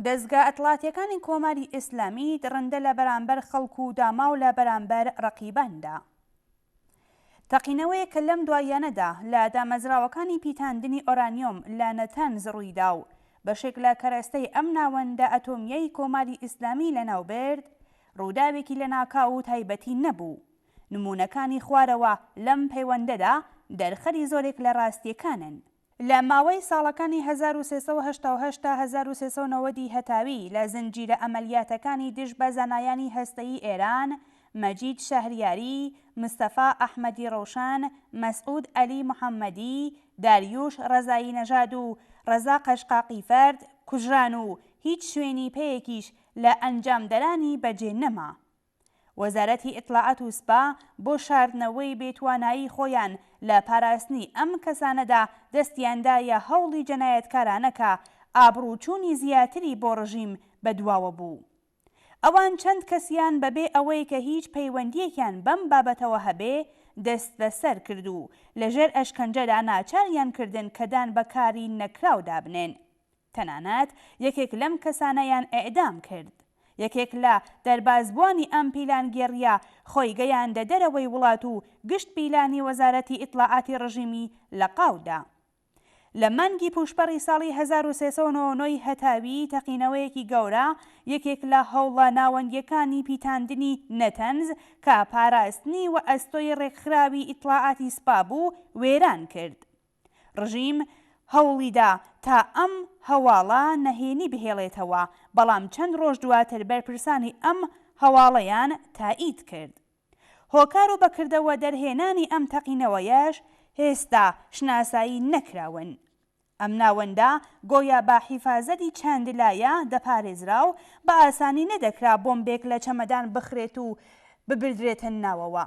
دەزگا ئیتڵاعاتیەکانی کۆماری ئیسلامی دڕندە لە بەرامبەر خەڵک و داماو لە بەرامبەر ڕەقیباندا. تەقینەوەیەک کە لەم دواییانەدا لە دامەزراوەکانی پیتاندنی ئۆرانیۆم لە نەتەنز ڕوویدا و بەشێک لە کەرەستەی ئەم ناوەندە ئەتۆمییەی کۆماری ئیسلامی لەناوبرد، ڕووداوێکی لەناکاو و تایبەتی نەبوو. نموونەکانی خوارەوە لەم پەیوەندەدا دەرخەری زۆرێک لە ڕاستییەکانن. لە ماوەی ساڵەکانی 1388 تا 1390 ی هەتاوی لە زنجیرە ئەمەلیاتەکانی دژ بە زانایانی هەستەیی ئێران، مەجید شەهریاری، مستەفا ئەحمەدی ڕەوشەن، مەسعود عەلی محەممەدی، داریوش ڕەزایی نەژاد و ڕەزا قەشقاقی فەرد کوژران و هیچ شوێنی پێیەکیش لە ئەنجامدەرانی بەجێ نەما. وەزارەتی ئیتڵاعات و سپا بۆ شاردنەوەی بێتوانایی خۆیان لە پاراستنی ئەم کەسانەدا دەستیان دایە هەوڵی جەنایەتکارانە کە ئابڕووچوونی زیاتری بۆ ڕژیم بە دواوە بوو. ئەوان چەند کەسیان بە بێ ئەوەی کە هیچ پەیوەندییەکیان بەم بابەتەوە هەبێ دەستبەسەر کرد و لە ژێر ئەشکەنجەدا ناچاریان کردن کە دان بە کاری نەکراو دابنێن. تەنانەت یەکێک لەم کەسانەیان ئیعدام کرد. یەکێک لە دەربازبووانی ئەم پیلانگێڕییە خۆی گەیاندە دەرەوەی وڵات و گشت پیلانی وەزارەتی ئیتڵاعاتی ڕژیمی لە قاو دا. لە مانگی پووشپەڕی ساڵی 1399 ی هەتاوی تەقینەوەیەکی گەورە یەکێک لە هەوڵە ناوەندییەکانی پیتاندنی نەتەنز کە پاراستنی وەئەستۆی ڕێکخراوی ئیتڵاعاتی سپا بوو وێران کرد. ڕژیم هەوڵیدا تا ئەم هەواڵە نەهێنی بهێڵێتەوە، بەڵام چەند ڕۆژ دواتر بەرپرسانی ئەم هەواڵەیان تائید کرد. هۆکار و بەکردەوە دەرهێنانی ئەم تەقینەوەیەش هێستا شناسایی نەکراون. ئەم ناوەندە گۆیا بە حیفازەتی چەند لایە دەپارێزرا و بە ئاسانی نەدەکرا بۆمبێک لە چەمەدان بخرێت و ببردرێتە ناوەوە.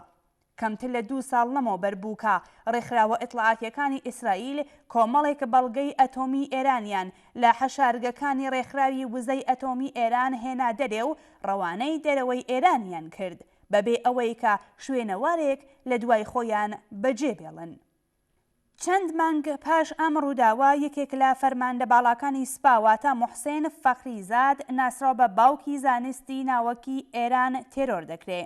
کەمتر لە دوو ساڵ لەمەوبەر بوو کە ڕێکخراوە ئیتڵاعاتییەکانی ئیسرائیل کۆمەڵێک بەڵگەی ئەتۆمی ئێرانیان لە حەشارگەکانی ڕێکخراوی وزەی ئەتۆمی ئێران هێنا دەرێ و ڕەوانەی دەرەوەی ئێرانیان کرد بەبێ ئەوەی کە شوێنەوارێک لە دوای خۆیان بەجێ بێڵن. چەند مانگ پاش ئەم ڕووداوە یەکێک لە فەرماندە باڵاکانی سپا واتە موحسێن فەخریزاد ناسراو بە باوکی زانستی ناوەکی ئێران تێرۆر دەکرێ.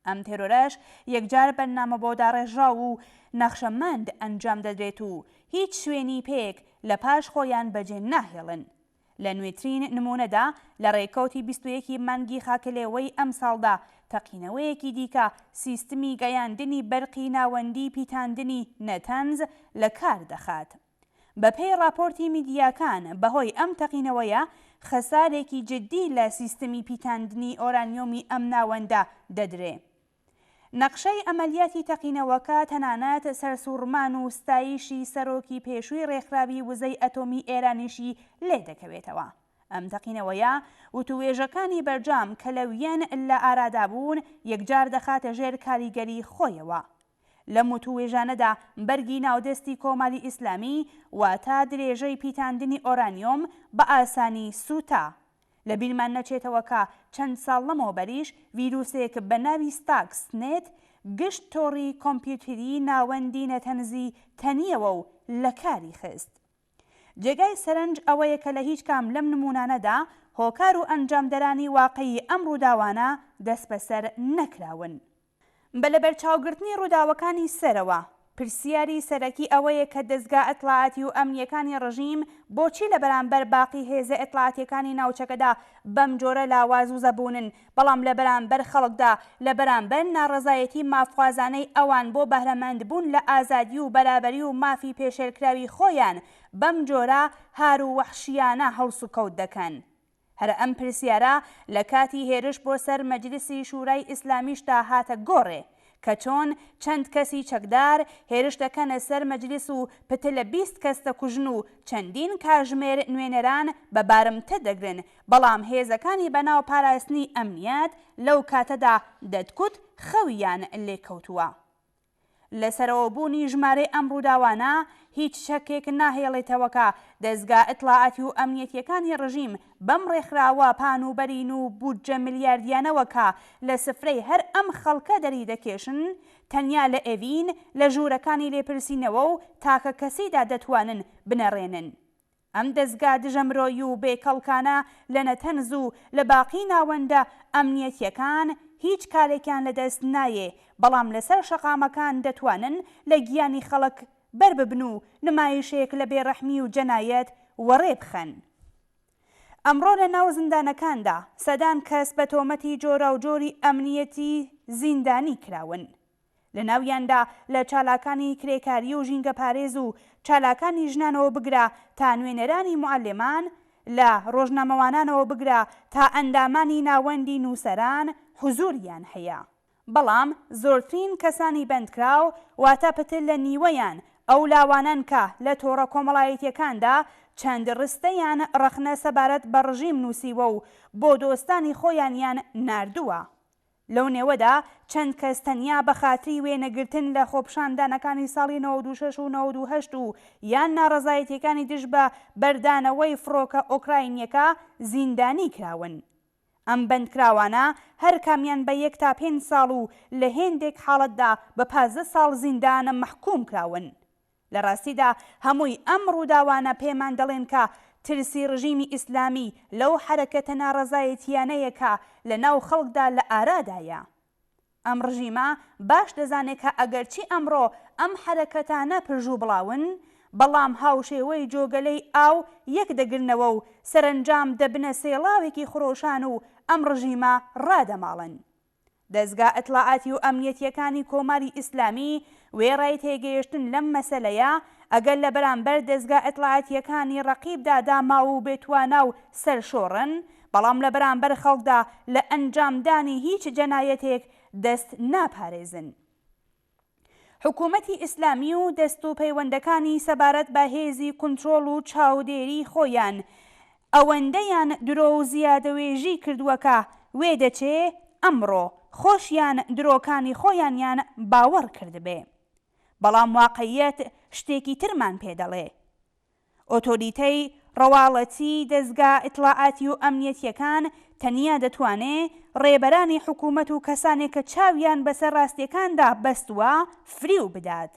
ئەم تێرۆرەش یەکجار بەرنامەبۆداڕێژراو و نەخشەمەند ئەنجام دەدرێت و هیچ شوێنی پێیەک لە پاش خۆیان بەجێ ناهێڵن. لە نوێترین نموونەدا لە ڕێکەوتی 21 ی مانگی خاکەلێوەی ئەمساڵدا تەقینەوەیەکی دیکە سیستمی گەیاندنی بەرقی ناوەندی پیتاندنی نەتەنز لە کار دەخات. بەپێی ڕاپۆرتی میدیاکان بەهۆی ئەم تەقینەوەیە خەسارێکی جددی لە سیستمی پیتاندنی ئۆرانیۆمی ئەم ناوەندە دەدرێ. نەخشەی ئەمەلیاتی تەقینەوەکە تەنانەت سەرسووڕمان و ستایشی سەرۆکی پێشووی ڕێکخراوی وزەی ئەتۆمی ئێرانیشی لێ دەکەوێتەوە. ئەم تەقینەوەیە وتووێژەکانی بەرجام کە لە ویەن لە ئارادا بوون یەکجار دەخاتە ژێر کاریگەری خۆیەوە. لەم وتووێژانەدا بەرگی ناودەستی کۆماری ئیسلامی واتە درێژەی پیتاندنی ئۆرانیۆم بە ئاسانی سووتا. لە بیرمان نەچێتەوە کە چەند ساڵ لەمەوبەریش ڤیروسێک بە ناوی ستاکس نێت گشت تۆڕی کۆمپیوتریی ناوەندی نەتەنزی تەنییەوە و لە کاری خست. جێگای سەرنج ئەوەیە کە لە هیچ کام لەم نموونانەدا هۆکار و ئەنجامدەرانی واقعی ئەم ڕووداوانە دەستبەسەر نەکراون. بە لەبەرچاوگرتنی ڕووداوەکانی سەرەوە، پرسیاری سەرەکی ئەوەیە کە دەزگا ئیتڵاعاتی و ئەمنییەکانی ڕژیم بۆچی لە بەرامبەر باقی هێزە ئیتڵاعاتییەکانی ناوچەکەدا بەم جۆرە لاواز و زەبوونن، بەڵام لە بەرامبەر خەڵکدا، لە بەرامبەر ناڕەزایەتی مافخوازانەی ئەوان بۆ بەهرەمەندبوون لە ئازادی و بەرابەری و مافی پێشێلکراوی خۆیان، بەم جۆرە هار و وەحشییانە هەڵسوکەوت دەکەن؟ هەر ئەم پرسیارە لە کاتی هێرش بۆ سەر مەجلسی شورای ئیسلامیشدا هاتە گۆڕێ، کە چۆن چەند کەسی چەکدار هێرش دەکەنە سەر مەجلس و پتر لە 20 کەس دەکوژن و چەندین کاژمێر نوێنەران بە بارمتە دەگرن، بەڵام هێزەکانی بەناو پاراستنی ئەمنیەت لەو کاتەدا دەتکوت خەویان لێکەوتووە. لەسەرەوەبوونی ژمارەی ئەم ڕووداوانە هیچ شەکێک ناهێڵێتەوە کە دەزگا ئیتڵاعاتی و ئەمنیەتیەکانی ڕژیم بەم ڕێکخراوە پان و بەرین و بودجە ملیاردیانەوە کە لە سفرەی هەر ئەم خەڵکە دەری دەکێشن تەنیا لە ئێڤین لە ژوورەکانی لێپرسینەوە و تاکەکەسیدا دەتوانن بنەڕێنن. ئەم دەزگا دژە مرۆیی و بێ کەڵکانە لە نەتەنز و لە باقی ناوەندە ئەمنیەتیەکان هیچ کارێکیان لە دەست نایێ بەڵام لەسەر شەقامەکان دەتوانن لە گیانی خەڵک بەر ببن و نمایشێک لە بێ ڕەحمی و جەنایەت وەڕێ بخەن. ئەمڕۆ لە ناو زیندانەکاندا سەدان کەس بە تۆمەتی جۆراوجۆری ئەمنیەتی زیندانی کراون. لە ناویاندا لە چالاکانی کرێکاری و ژینگەپارێز و چالاکانی ژنانەوە بگرە تا نوێنەرانی موعەلێمان، لە ڕۆژنامەوانانەوە بگرە تا ئەندامانی ناوەندی نووسەران حوزوریان هەیە. بەڵام زۆرترین کەسانی بەندکراو، واتە پتر لە نیوەیان، ئەو لاوانەن کە لە تۆڕە کۆمەڵایەتییەکاندا چەند ڕستەیان ڕەخنە سەبارەت بە ڕژیم نووسیوە و بۆ دۆستانی خۆیانیان ناردووە. لەو نێوەدا چەند کەس تەنیا بە خاتری وێنەگرتن لە خۆپیشاندانەکانی ساڵی 96 و 98 و یان ناڕەزایەتییەکانی دژ بە بەردانەوەی فڕۆکە ئۆکراینییەکە زیندانی کراون. ئەم بەندکراوانە هەر کامیان بە یەک تا پێنج ساڵ و لە هێندێک حاڵەتدا بە 15 ساڵ زیندان مەحکووم کراون. لە ڕاستیدا هەمووی ئەم ڕووداوانە پێمان دەڵێن کە ترسی ڕژیمی ئیسلامی لەو حەرەکەتە ناڕەزایەتییانەیە کە لە ناو خەڵکدا لە ئارادایە. ئەم ڕژیمە باش دەزانێ کە ئەگەرچی ئەمڕۆ ئەم حەرەکەتانە پرژوبڵاون، بەڵام هاوشێوەی جۆگەلەی ئاو یەک دەگرنەوە و سەرەنجام دەبنە سێڵاوێکی خرۆشان و ئەم ڕژیمە ڕادەماڵن. دەزگا ئیتڵاعاتی و ئەمنیەتییەکانی کۆماری ئیسلامی وێڕای تێگەیشتن لەم مەسەلەیە، ئەگەر لە بەرامبەر دەزگا ئیتڵاعاتییەکانی ڕەقیبدا داماو و بێتوانا و سەرشۆڕن، بەڵام لە بەرامبەر خەڵکدا لە ئەنجامدانی هیچ جەنایەتێک دەست ناپارێزن. حکوومەتی ئیسلامی و دەست و پەیوەندەکانی سەبارەت بە هێزی کونترۆڵ و چاودێری خۆیان ئەوەندەیان درۆ و زیادەوێژی کردووە کە وێدەچێ ئەمڕۆ خۆشیان درۆکانی خۆیانیان باوەڕ کردبێ. بەڵام واقعیەت شتێکی ترمان پێ دەڵێ. ئۆتۆریتەی ڕەواڵەتی دەزگا ئیتڵاعاتی و ئەمنیەتیەکان تەنیا دەتوانێ ڕێبەرانی حکوومەت و کەسانێک کە چاویان بەسەر ڕاستیەکاندا بەستووە فریو بدات.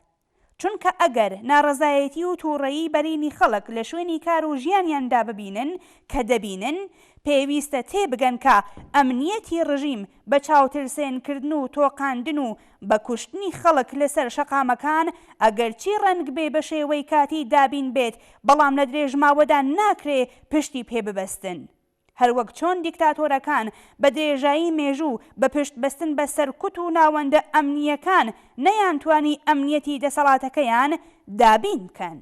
چونکە ئەگەر ناڕەزایەتی و تووڕەیی بەرینی خەڵک لە شوێنی کار و ژیانیاندا ببینن کە دەبینن، پێویستە تێبگەن کە ئەمنیەتی ڕژیم بە چاوترسێن کردن و تۆقاندن و بە کوشتنی خەڵک لەسەر شەقامەکان ئەگەرچی ڕەنگبێ بە شێوەی کاتی دابین بێت بەڵام لە درێژماوەدا ناکرێ پشتی پێ ببەستن. هەروەک چۆن دیکتاتۆرەکان بە درێژایی مێژوو بە پشت بەستن بە سەرکوت و ناوەندە ئەمنییەکان نەیانتوانی ئەمنیەتی دەسەڵاتەکەیان دابین بکەن.